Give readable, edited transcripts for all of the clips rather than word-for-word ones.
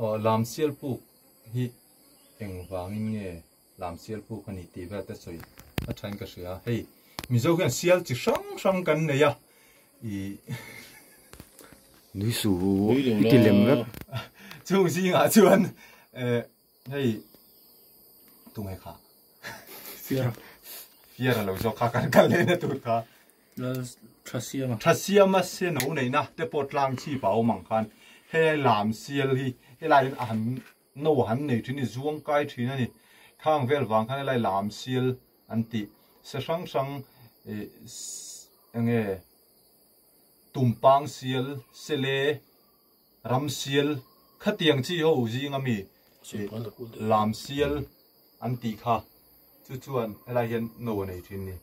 Aw Lamsial puk hi eng vangin nge Lamsial puk a nih tih vel te sawi a thain ka hria. Hei Mizo hian sial chi hrang hrang kan nei a, ih. Nui su i ti lem vek. Chung zingah chuan eh hei tunge kha? Fiara. Fiara lo zawk kha kan kal lehna tur kha. Lal Thasiama. Thasiama seno neihna te pawh tlang chhip a awm ang khan he lam sial hi helai hian a han no a han nei thin i zuang kai thin a ni. Khang vel vang khan helai lam sial an tih se hrang hrang ih enge tumpang sial, sele, ram sial khatiang chi ho zinga mi ih lam sial an tih kha chu chuan helai hian no a nei thin ni.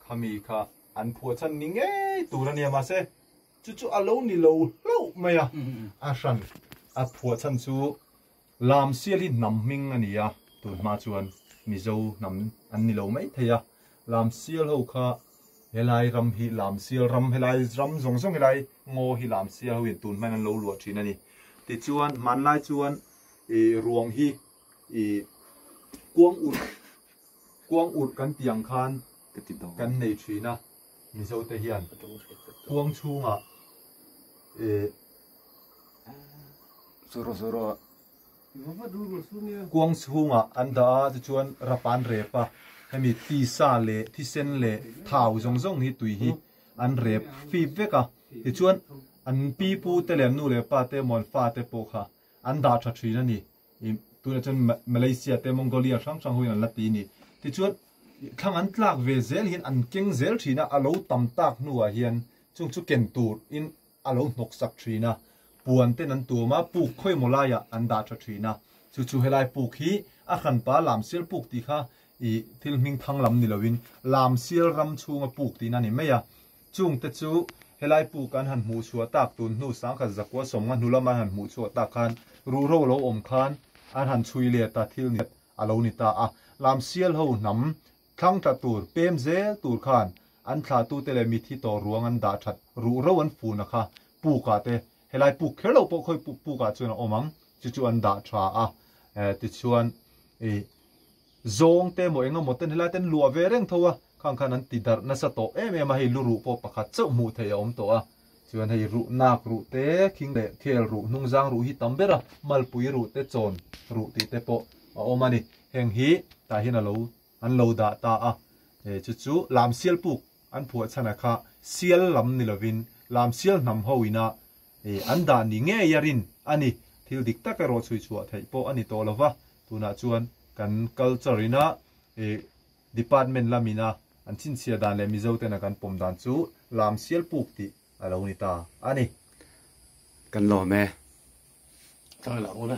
Khami kha an phuah chhan ni ngei tur a nia mahse chu chu a lo ni lo hlauh mai a, a hran a phuah chhan chu Lamsial hi hnam hming a ni a, tun hma chuan Mizo hnam an ni lo mai thei a, Lamsial ho kha helai ram hi Lamsial ram helai ram zawng zawng helai ngaw hi Lamsial ho in tun hmain an lo luah thin a ni. Tichuan hmanlai chuan ih ruang hi ih kuang urh Kuang urh kan tih ang khan kan nei thin a, Mizo te hian kuang chhungah eh kuang chhungah an dah a, tichuan rap an rep a, hemi tisa leh thisen leh thau zawng zawng hi tui hi an rep fip vek a, tichuan an pi pu te leh an nu leh pa te emaw an fa te pawh kha an dah tha thin a ni. Ih tunah chuan Malaysia te Mongolia hrang hrang ho in an la ti a ni. Tichuan thlang an tlak ve zel hian an keng zel thin a, a lo tam tak hnuah hian chung chu ken tur in a lo hnawk sak thin a, puan ten an tuam a, puk khawimaw laiah an dah tha thin a. Chu chu helai puk hi a hranpa Lamsial puk tih kha ih thil hming thang lam ni lovin Lamsial ram chhunga puk tihna a ni mai a. Chungte chu helai puk an han hmuh chhuah tak tun hnu sangkhat zakua sawmnga hnu lama an han hmuh chhuah tak khan ruhro lo awm khan an han chhui let a, thil ni a lo ni ta a. Lamsial ho hnam thlang tla tur, pem zel tur khan an thlahtute leh mithi tawh ruang an dah that ruhro an fun a kha pukah te, helai puk kher lo pawh khawi pukah chuan a awm ang, chu chu an dah tha a. Tichuan ih. Zawng te emaw eng emaw ten helai ten luah ve reng tho a, khang khan an ti darh nasa tawh em em a, hei lu ruh pawh pakhat chauh hmuh theih a awm tawh a, chuan hei ruh nak ruh te, khing leh khel ruh, hnungzang ruh hi tam ber a, malpui ruh te, chawn ruh tih te pawh a awm a ni. Heng hi tah hian a lo an lo dah ta a, chu chu Lamsial puk an phuah chhan a kha sial lam ni lovin Lamsial hnam ho ina an dah ni ngei a rin a ni. Thil dik tak erawh chhui chhuah theih pawh a ni tawh lova, Tunah chuan kan culture ina ih department lamina an chhinchhiah dan leh Mizo tena kan pawm dan chu lam sial puk tih a lo ni ta a ni. Kan lawm e. Tlai lah ule.